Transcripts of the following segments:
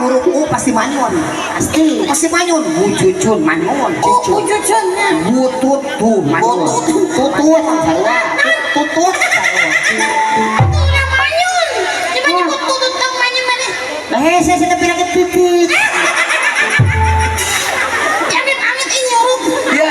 huruf U pasti manyun. Pasti. Pasti manyun. Bucucun manyun. Oh, cucunya. Butut tuh manyun. Tutut sarua. Tutut sarua. Ulah manyun. Coba nyebut tutut tong manyun mana? Lah hese sih tapi lagi tutut. Amit-amit ih nyuruh. Ya.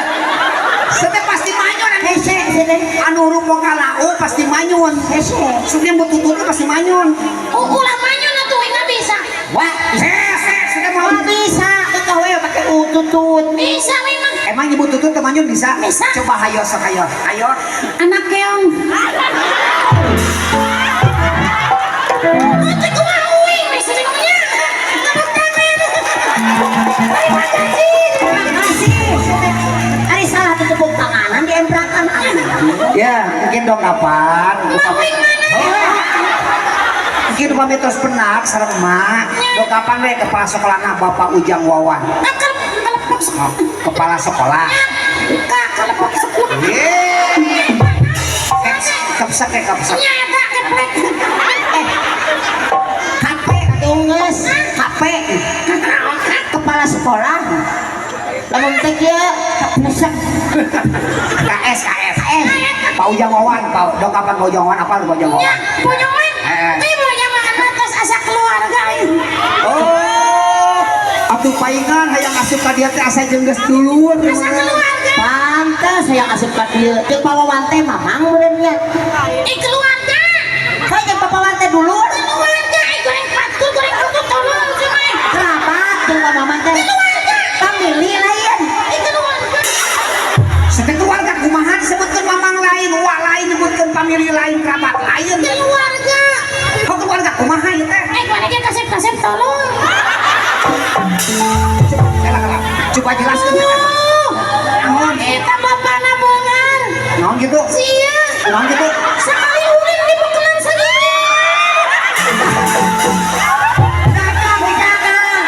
Sete pasti manyun. Hese sih. Anu huruf vokal U pasti manyun. Hese. Sete bututut pasti manyun. Oh, ulah manyun atuh enggak bisa. Wah, Hese sete mau. oh, bisa. Kau we pakai U tutut. Bisa memang. Emang nyebut tutut teu manyun bisa? Bisa. Coba hayo sok hayo. Ayo. Anak keong. Teu kumaha uing we sesungguhnya. Tepuk tangan. Terima kasih. Terima kasih. Ari salah tuh tepuk tanganan diemprakan. Ya, mungkin dong kapan. Uing mana? Mungkin upami terus penak sareng emak. Dong kapan we kepala sekolahna Bapak Ujang Wawan. Akal kelepok Oh, kepala sekolah. Kak kelepok sekolah. Yeay. Kepsek ya kepsek. Nya eta keplek. KP atuh geus. KP. Kepala sekolah. Lamun teh kieu kaplesek. KS KS. KS. Pak Ujang Wawan, Pak dong kapan Pak Ujang Wawan apa Pak Ujang Nya Wawan? punyuan. Eh. Teh punya makan atas asa keluarga ieu. Oh, atuh paingan hayang asup ka dieu teh asa jeung geus dulur. Asa keluarga. Pantes hayang asup ka dieu. Jeung Pawawan teh mamang meureun nya. Ih keluarga. Kau jeung Pawawan teh dulur. Keluarga ih goreng patul goreng tutut tolong cuma. Kerabat jeung Pawawan teh. Keluarga. Famili lain. Ih keluarga. Sete keluarga kumaha disebutkeun mamang lain, wa lain nyebutkeun famili lain, kerabat lain. Keluarga. Kok keluarga kumaha ieu teh? Eh mana ge kasep-kasep tolong. Coba kela kela. Coba jelaskeun. Oh. Naon? Eta bapana beungar. Naon gitu? Sia. Naon gitu? Sekali ulin di pukulan saja. Dagang dagang.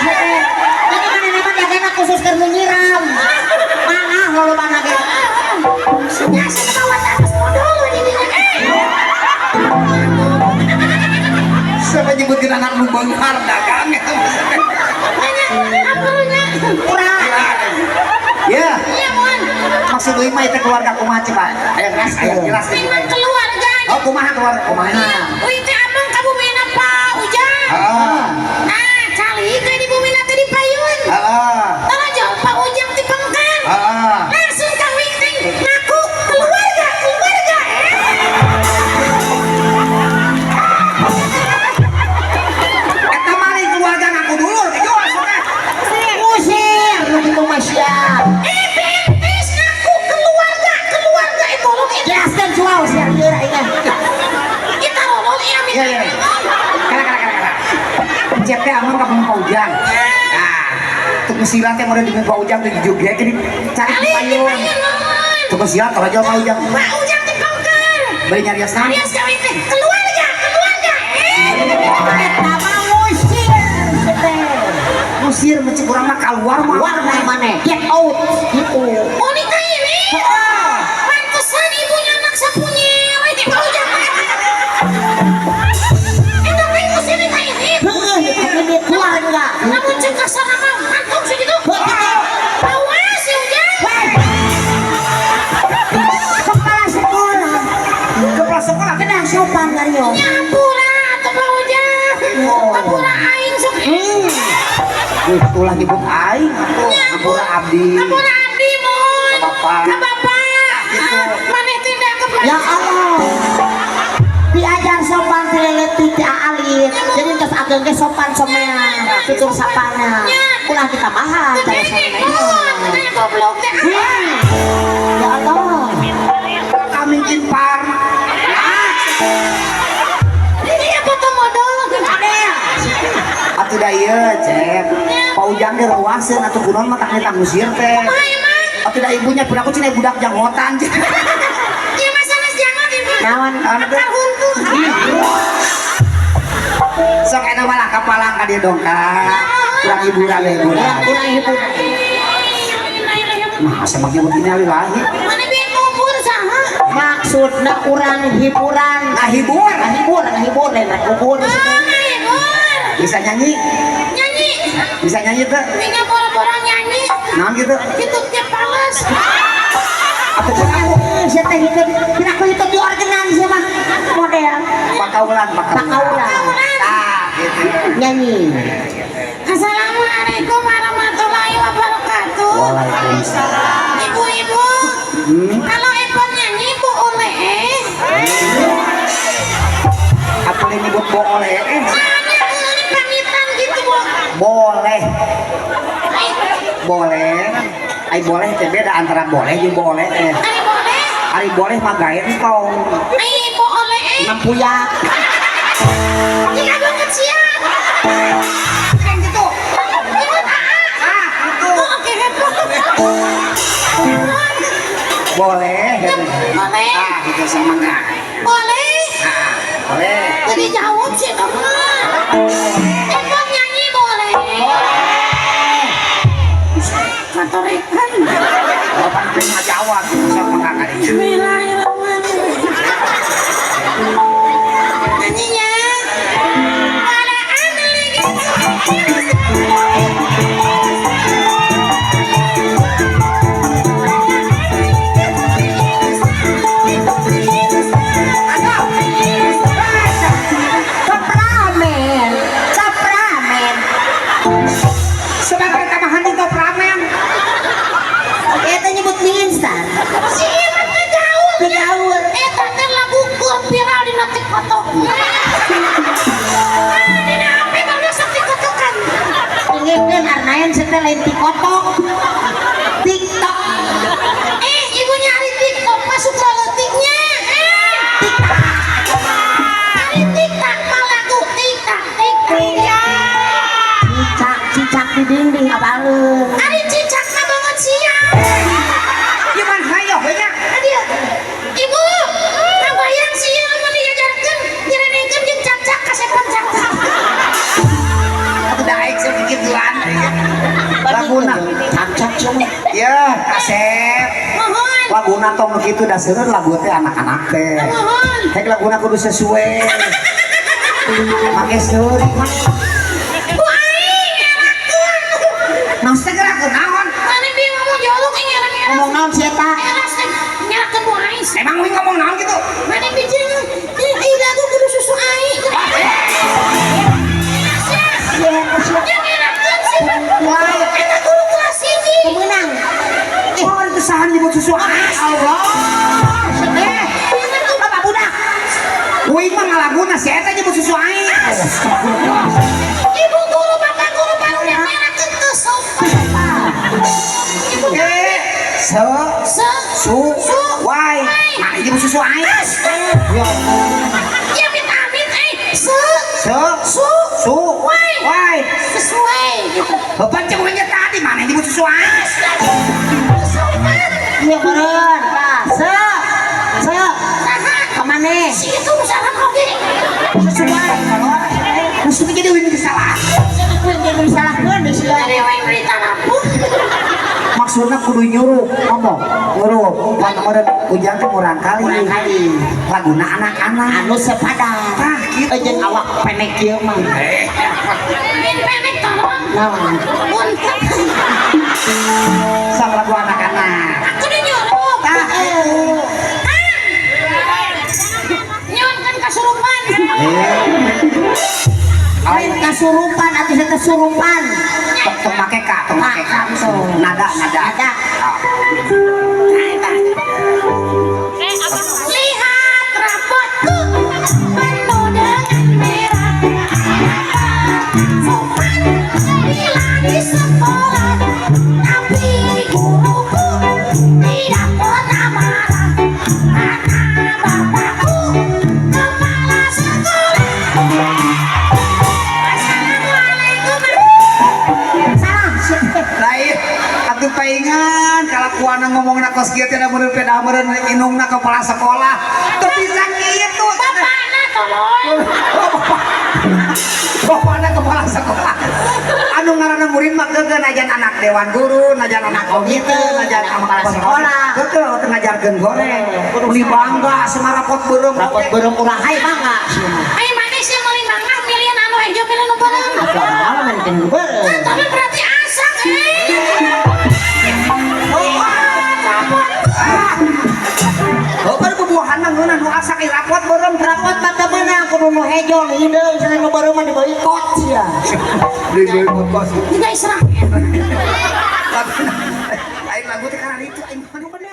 Ini mana nama dagangna khusus keur nu nyiram. Mangah lolobana ge. Ya, saya bawa atas modal we didinya. Eh. Siapa nyebutkeun anak nu beunghar dagang eta maksudnya. Banyak apelnya. Kurang. Ya, Iya, Mon. maksud euy mah itu keluarga kumaha coba? Ayo ayo jelaskeun. Memang keluarga. Oh, kumaha keluarga kumaha? Uy teh abang ka bumina Pa Ujang. Heeh. Nah, cali ke di bumina teh di payun. Heeh. Tara jauh Pa Ujang ti pengkan. Heeh. Langsung kawin teh ngaku keluarga, keluarga. Eta mah keluarga ngaku dulur kejual sok. Usir nu kitu mah siap. Eh, bentis ngaku keluarga, keluarga itu tolong itu. Jelaskeun suau sia ieu aing teh. Kita rolol ya, amin. Iya, iya. Kala kala kala kala. Cep teh amang ka Pak Ujang. Nah, tuk silat teh model di Pak Ujang teh juga gini cari di Kali di payun. payun, Mon. Tuk silat tara Pak Ujang. Pak Ujang ti pengkan. Bari nyariosna. Arias kawin teh keluarga, keluarga. Eh. Eta mah ngusir teh. Ngusir mencik urang mah keluar mah. Keluar mah maneh. Get out gitu. Boneka ini. Heeh. Pantesan ibunya anak sapunya. Teh Pak Ujang. Eta teh ngusir ka ini. Heeh, ini keluar enggak? Namun cek kasar nama mantuk segitu. Awas ya Ujang. Kepala sekolah. Kepala sekolah. Kena sopan kario. Nyampura atuh Pak Ujang. Hampura aing sok. Itulah nyebut aing atuh. Hampura abdi. Hampura abdi mun. Ka bapak. Ka bapak. Gitu. Maneh tindak ke Ya Allah. Diajar sopan ti leutik ti aalit. Jadi tos ageng ge sopan somea. Tutur sapana. Ulah ditambahan cara Ini somea. mun, katanya goblok teh. Ya Allah. Kami impar. Ini ya foto modal. Atuh da ieu, Cep. Pak Ujang ge reuaseun atuh kunaon mah tak ngusir teh. Kumaha emang? Atuh da ibunya pun aku cina budak janggotan. Ya masalah jangan ibu. Naon? Akar huntu. Sok enak malah kapalang ka dieu dongkak. Kurang hiburan ya hiburan. Kurang hiburan. Nah, sama kieu begini lillahi. Mana biar ngubur saha? Maksudna urang hiburan. Ngahibur. Ngahibur, ngahibur lain rek kubur. Oh, ngahibur. Bisa nyanyi? Nyanyi. Bisa nyanyi tuh? Tinggal pora-pora nyanyi. Naon gitu? Hitutnya pales. Apa pun aku. Siapa hitut? Kira aku hitut di organan siapa? Model. Pakaulan, pakaulan. Pakaulan. Ah, gitu. Nyanyi. Assalamualaikum warahmatullahi wabarakatuh. Waalaikumsalam. Ibu-ibu, kalau Epon nyanyi bu oleh. Apa ini nyebut bu oleh? Nanya ini pamitan gitu bu. Boleh. Boleh. Ai boleh teh beda antara boleh jeung boleh teh. Ai boleh. Ari boleh mah gae entong. Ai bu oleh. Nempuyak. Jika banget siap. Kan gitu. Ah, gitu. Oke, hebat. Boleh gitu. Boleh. Ah, gitu sama enggak. Boleh. Ah, boleh. Jadi jawab sih kamu. Epon nyanyi boleh. Katorekan. Bapak terima jawab gitu sama enggak kali. Bismillahirrahmanirrahim. Nyanyinya. Pada ambil Kepramen. Kepramen. Sebagai tambahan di top ramen. Eta nyebut mie instan. Si Iwan teh gaul. Gaul. Eta teh lagu keur viral dina TikTok. Ah, dina HP baru sok TikTokan. Pengen arnayan setel lain TikTok. TikTok. Ibu nyari TikTok masuk ke leutiknya. TikTok. Ari TikTok mah lagu TikTok TikTok. Cicak, cicak di dinding apaleun. Ari cicak mah banget siang. Gimana hayo nya? Adia. Ibu, kabayang sih lamun dijajarkeun, direnengkeun jeung cacak kasepan cacak. Atuh daek segituan. Laguna. Cacak cuma. Ya, kasep. Mohon. Laguna tong kitu da seueur lagu teh anak-anak teh. Mohon. Hek laguna kudu sesuai. Make seuri mah. Bu aing ngerakeun. Naon teh gerakeun naon? Mane bi ngomong jolok ing ngerang-ngerang. Ngomong naon si eta? Eras teh ngerakeun bu aing. Emang wing ngomong naon gitu? Mane bi jeung ieu lagu kudu susu aing. Eras ya. Iya, Yang ngerakeun sih. Wah, Eta guru kelas hiji. pemenang. Oh, itu sahan nyebut susu aing. Allah. Eh, bapak budak. Wing mah ngalaguna si eta nyebut susu aing. Ibu guru, bapak guru baru yang ngerakeun teu sopan. Ibu Eh, se se su wai. Nah, nyebut susu aing. Ya. Ya amit-amit se Se su su wai. Wai. Sesuai gitu. Bapak cek urangnya tadi mana nyebut susu aing? Sopan. Iya, meureun. Tah, se. Se. Saha? Kamane? Si itu nu salah oge. Sesuai. Maksudnya jadi wing salah. Aku yang jadi disalahkeun di sia. Dari wae berita lampu. Maksudnya kudu nyuruh ngomong nyuruh pan meureun ujang teh murang kali. Murang kali. Laguna anak-anak. Anu sepadan. Tah kitu. Jeung awak pendek kieu mah. Min pendek tolong. Naon? Punten. Sok lagu anak-anak. Aku udah nyuruh. Tah kitu. Nyuwunkeun kasurupan. Lain kasurupan atuh teh kesurupan. Tong make ka, tong make ka. Nada, nada. Nada. Ah. Lihat rapotku penuh dengan merah. Sopan bila di sekolah, tapi guruku tidak pernah marah karena bapakku kepala sekolah. Assalamualaikum. Salah sia teh. Lain atuh paingan kalakuan ngomongna kos kieu teh da meureun peda meureun indungna kepala sekolah. Teu bisa kitu. Bapakna tolong. Bapakna kepala sekolah. Anu ngaranna murid mah keukeuh najan anak dewan guru, najan anak komite, najan anak Kepala sekolah. Keukeuh teu ngajarkeun goreng. Meuni bangga semarapot beureum. Rapot beureum urang hae bangga sia mah. Ai manis yang meuli bangga milihan anu hejo mere nu beureum. Atuh awal mah teh nu beureum. Tapi berarti asak eh. Oh, rapot. Oh, kan bubuahan mah ngeunah nu asak ieu rapot beureum. Rapot mah teu meunang kudu nu hejo nu hideung cenah nu beureum mah diboikot sia. Diboikot bos. Juga Israel. Aing lagu teh karena itu aing mah.